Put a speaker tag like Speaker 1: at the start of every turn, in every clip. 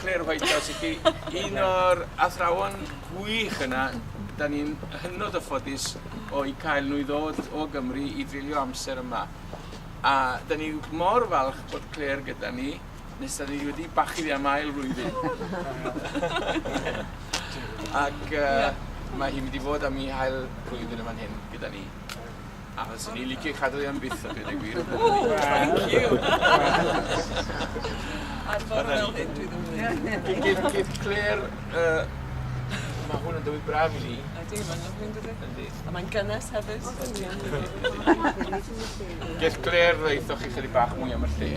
Speaker 1: Claire Whitehouse i chi, un o'r athrawon gwych yna. Da ni'n hynod o ffodus o'u cael nhw i ddod o Gymru i dreulio amser yma. A da ni mor falch bod Claire gyda ni, nes da ni wedi bachu fi am ail flwyddyn. Ac uh, mae hi'n mynd i fod am ei hail flwyddyn yma'n hyn gyda ni. A fyswn i'n licio cadw hi am byth a dweud y gwir.
Speaker 2: Ooh, thank you! Ar fore fel hyn, dwi ddim yn mynd.
Speaker 1: Geith, geith Claire, uh, mae hwn yn dywydd braf i ni.
Speaker 2: Ydy, mae'n lyfli yn dydy?
Speaker 1: Yndi.
Speaker 2: A mae'n gynnes hefyd.
Speaker 1: Geith Claire ddeuthoch chi chydig bach mwy am y lle.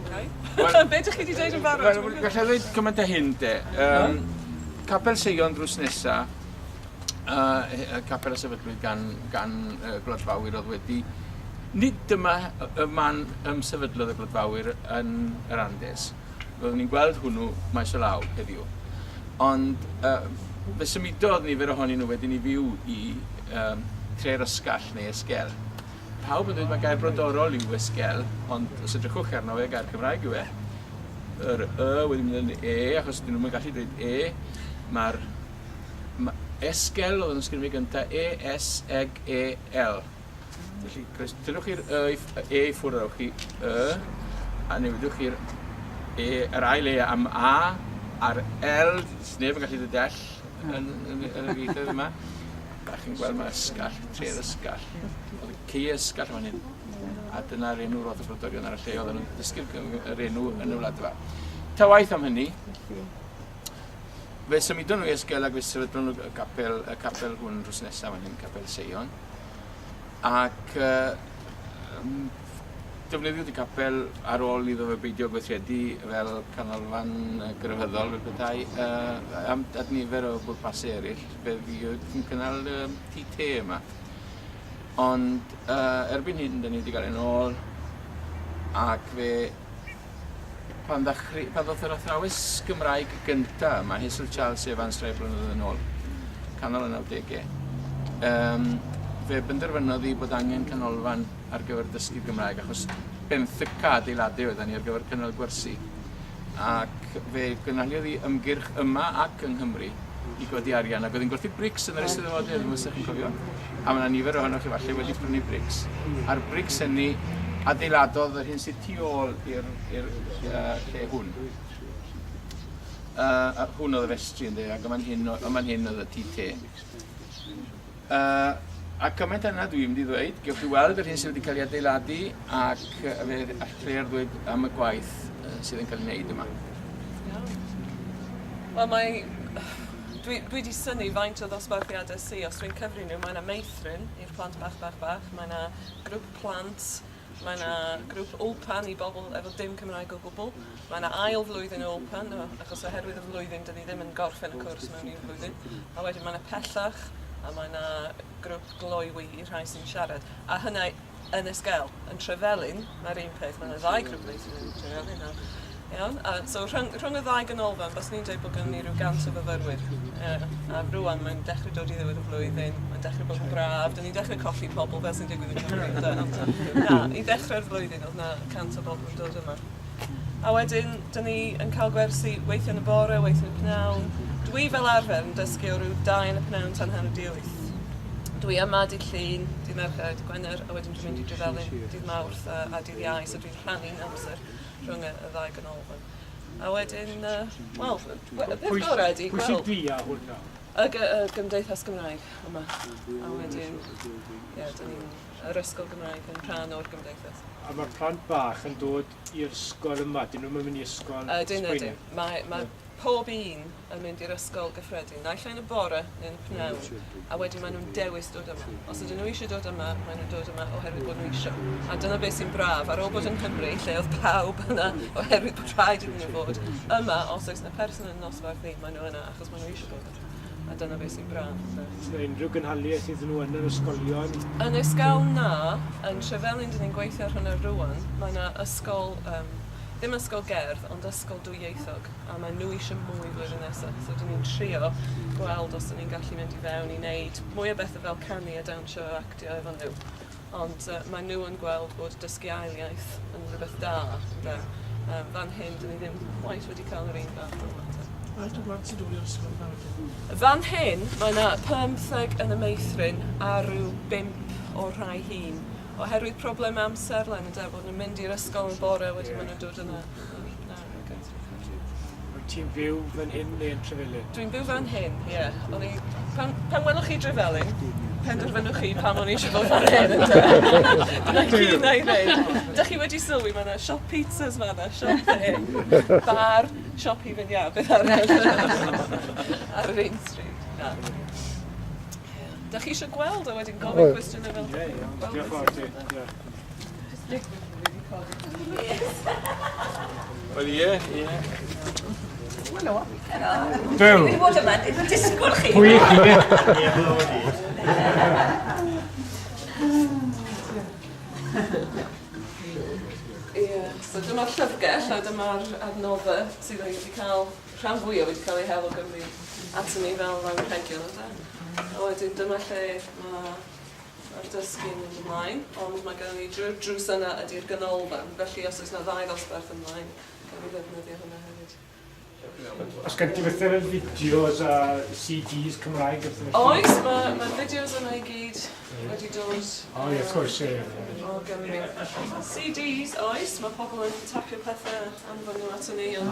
Speaker 2: Okay.
Speaker 1: Wel-
Speaker 2: Be ydych chi wedi dweud yn barod?
Speaker 1: Wel, gallai ddweud cymaint â hyn de. Um, Capel Seion drws nesa, y capel a sefydlwyd gan, gan y gwladfawyr oedd wedi... Nid dyma y man ymsefydlodd y gwladfawyr yn yr Andes. Byddwn ni'n gweld hwnnw maes o law heddiw. Ond uh, fe symudodd nifer ohonyn nhw wedyn i fyw i um, Tre'r Ysgall neu Esgel. Pawb yn dweud mae gair brodorol yw Esgel, ond os edrychwch arno fe, gair Cymraeg yw e. Yr y wedi mynd yn e, achos dyn nhw'n gallu dweud e. Mae'r Ma' Esgel oedd yn ysgrifennu gynta, E S G E L. Felly, croes- tynnwch chi'r y i ff- e i ffwrdd ewch chi y, a newidwch chi'r e, yr ail e am a, a'r L, sneb yn gallu dweud L yn, yn, yn yr ieithoedd yma. A chi'n gweld mae ysgall, tre'r ysgall. Oedd y cei ysgall fan hyn. A dyna'r enw roedd y brodorion ar y lle, oedden nhw'n dysgu'r yr enw yn y wladfa. Ta waith am hynny, Fe symudon nhw i Esgel ac fe sefydlon nhw y capel, y capel hwn drws nesaf fan hyn, Capel Seion. Ac uh, defnyddiwyd y capel ar ôl iddo fe beidio gweithredu fel canolfan grefyddol fel petai, uh, am at nifer o bwrpasau eraill. Fe fuodd yn cynnal um, tŷ te yma. Ond uh, erbyn hyn, da ni wedi cael e'n ôl ac fe Pan ddachri- pan ddoth yr athrawes Gymraeg gynta yma, Hazel Charles Evans rai blynyddoedd yn ôl, canol y 90au, um, fe benderfynodd hi bod angen canolfan ar gyfer dysgu Gymraeg, achos benthyca adeiladau oedden ni ar gyfer cynnal gwersi. Ac fe gynhaliodd hi ymgyrch yma ac yng Nghymru i godi arian, ac oedd hi'n gwerthu brics yn yr Eisteddfodau, ddim os ydych chi'n cofio. A mae yna nifer ohonoch chi falle wedi prynu brics. A'r brics hynny adeiladodd yr hyn sydd tu ôl i'r i'r uh, lle hwn. Uh, hwn oedd y festri ynddo, ac yma'n hyn, yma'n hyn oedd y tŷ te. Uh, a cymaint yna dwi'n mynd i ddweud, gewch chi weld yr hyn sydd wedi cael ei adeiladu ac fe all Claire ddweud am y gwaith sydd yn cael ei wneud yma.
Speaker 2: Iawn. Wel mae... Dwi, dwi 'di synnu faint o ddosbarthiadau sy, os dwi'n cyfri nhw, mae yna meithrin i'r plant bach bach bach, mae yna grŵp plant, mae yna grŵp wlpan i bobl efo dim Cymraeg o gwbl, mae yna ail flwyddyn o wlpan, achos oherwydd y flwyddyn dyn ni ddim yn gorffen y cwrs mewn un flwyddyn, a wedyn mae yna pellach, a mae yna grŵp gloywi i rhai sy'n siarad, a hynna yn Esquel, yn Trevelin, mae'r un peth, mae yna ddau grŵp meithrin yn Trevelin nawr. Iawn, a so rhwng, rhwng y ddau ganolfan, baswn i'n dweud bod gynnon ni rhyw 100 o fyfyrwyr. Ie, a rwan mae'n dechrau dod i ddiwedd y flwyddyn, mae'n dechrau bod yn braf, dyn ni'n dechrau colli pobl fel sy'n digwydd yn Cymru, ynde? Ond na, i ddechrau'r flwyddyn oedd 'na 100 o bobl yn dod yma. A wedyn, dyn ni yn cael gwersi weithiau yn y bore, weithiau yn y pnawn. Dwi fel arfer yn dysgu o ryw 2 yn y pnawn tan hanner 'di wyth. Dwi yma dydd Llun, dydd Mercher, dydd Gwener, a wedyn dwi'n mynd i Drefelin dydd Mawrth a, a dydd Iau, so dwi'n rhannu'n amser rhwng y, y ddau ganolfan. A wedyn, uh, wel, y peth gorau ydi
Speaker 3: Pwy sy'n ddi â hwn nawr?
Speaker 2: Y, y Gymdeithas Gymraeg yma. A wedyn, ie, yeah, dyn ni'n yr ysgol Gymraeg yn rhan o'r gymdeithas.
Speaker 3: A mae'r plant bach yn dod i'r ysgol yma, dyn nhw'n mynd i ysgol
Speaker 2: Ydyn, ydyn. Mae, mae pob un yn mynd i'r ysgol gyffredin, naill ai yn y bore neu yn y pnawn, a wedyn maen nhw'n dewis dod yma. Os ydyn nhw eisiau dod yma, maen nhw'n dod yma oherwydd bod nhw eisiau. A dyna beth sy'n braf, ar ôl bod yng Nghymru, lle oedd pawb yna oherwydd bod rhaid iddyn nhw fod yma, os oes yna person yn y nosbarth ni, maen nhw yna achos maen nhw eisiau bod yna. A dyna beth sy'n braf.
Speaker 3: Oes 'na unrhyw gynhaliaeth iddyn nhw yn yr ysgolion?
Speaker 2: Yn Ysgol Na, yn Trevelin 'dyn ni'n gweithio ar hwnna rŵan. Mae 'na ysgol, yym, ddim ysgol gerdd, ond ysgol dwyieithog, a maen nhw eisiau mwy flwyddyn nesa. So 'dyn ni'n trio gweld os 'dyn ni'n gallu mynd i fewn i wneud mwy o bethe fel canu a dawnsio a actio efo nhw. Ond yy maen nhw yn gweld bod dysgu ail iaith yn rhywbeth da, ynde. Fan hyn, dyn ni ddim cweit wedi cael yr un fath o ymateb.
Speaker 4: Faint o blant sy'n dod i'r ysgol yma wedyn?
Speaker 2: Fan hyn, mae yna 15 yn y meithrin a rhyw 5 o'r rhai hŷn. Oherwydd problem amserlen ynde, bod nhw'n mynd i'r ysgol yn bore, wedyn maen nhw'n dod yna. Na,
Speaker 3: Wyt ti'n byw fan hyn neu yn Trevelin?
Speaker 2: Dwi'n byw fan hyn, ie. Yeah. O'n i, pan, pan welwch chi Drefelin, penderfynwch chi pam o'n i eisiau bod fan hyn, ynde? Dyna gyd na i ddweud. Dych chi wedi sylwi, mae yna siop pizzas fan'na, siop hyn, bar, siop hufen iâ, beth arall ar yr un stryd. Na. Ie. Dych chi eisiau gweld a wedyn gofyn cwestiynau fel...
Speaker 3: Ie, ie. Diolch yn fawr ti. Diolch.
Speaker 2: Jyst digwydd bod fi wedi codi.
Speaker 1: Wel ie, ie.
Speaker 5: Helo.
Speaker 3: Duw.
Speaker 5: Dwi wedi bod yma, dwi'n disgwyl chi.
Speaker 3: Pwy chi?
Speaker 2: Ie, so dyma'r llyfrgell a dyma'r adnoddau sydd wedi cael, rhan fwyaf wedi cael eu hel o Gymru ato ni fel anrhegion ynde. A wedyn dyma lle mae mae'r dysgu'n mynd ymlaen, ond mae gennym ni drwy'r drws yna ydy'r ganolfan, felly os oes yna ddau ddosbarth ymlaen, gawn ni ddefnyddio hwnna hefyd.
Speaker 3: Os gen ti bethau fel fideos a CDs Cymraeg a pethau felly?
Speaker 2: Oes, mae ma fideos yna i gyd wedi dod.
Speaker 3: O ie, wrth gwrs, ie.
Speaker 2: O Gymru. CDs, oes, mae pobl yn tapio pethau anfon nhw ato ni, ond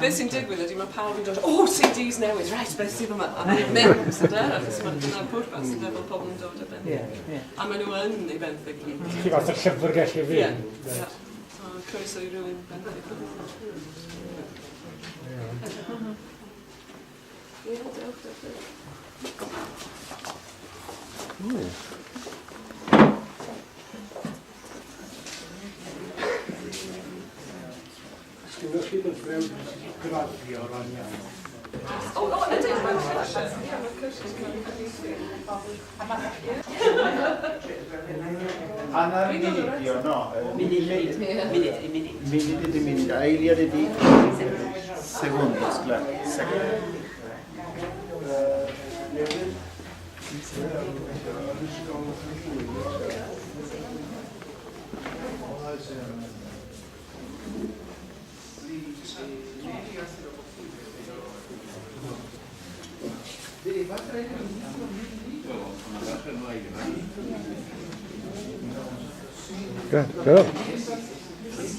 Speaker 2: beth sy'n digwydd ydy mae pawb yn dod, o, CDs newydd, reit, beth sydd yma? A maen nhw'n mynd, ynde, achos ma' dyna'r pwrpas, ynde, bod pobl yn dod a benthyg. A maen nhw yn ei benthyg nhw.
Speaker 3: Chi fath o llyfrgell hefyd.
Speaker 2: Ie, ie. So, croeso i rywun benthyg nhw. Ie, dewch, dewch, dewch.
Speaker 3: Sgynnoch chi lyfrau graddio o ran iaith?
Speaker 2: O, o, ydyn, mae'n cyrsiau. Ie, mae'n cyrsiau sy'n cael eu cyfieithu.
Speaker 6: Hanner munud ydi o, no.
Speaker 5: Munud, munud, munud.
Speaker 6: Munud ydi munud, a eiliad ydi segundos, claro. Second.
Speaker 7: Go, go.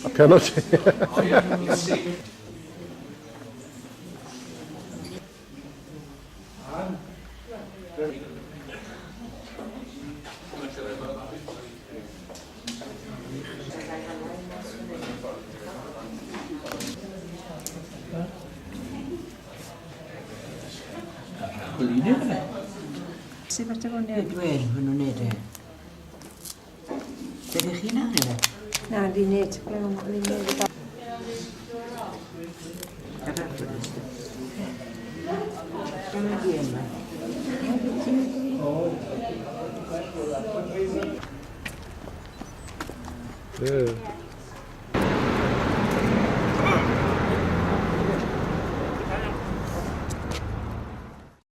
Speaker 7: A piano ti.
Speaker 5: Sut fath o hwnna?
Speaker 8: Dweud, maen nhw'n neud e. Dydych chi'n angen e?
Speaker 9: Na, Luned. Luned.
Speaker 8: Dyna di yma.
Speaker 7: Ie.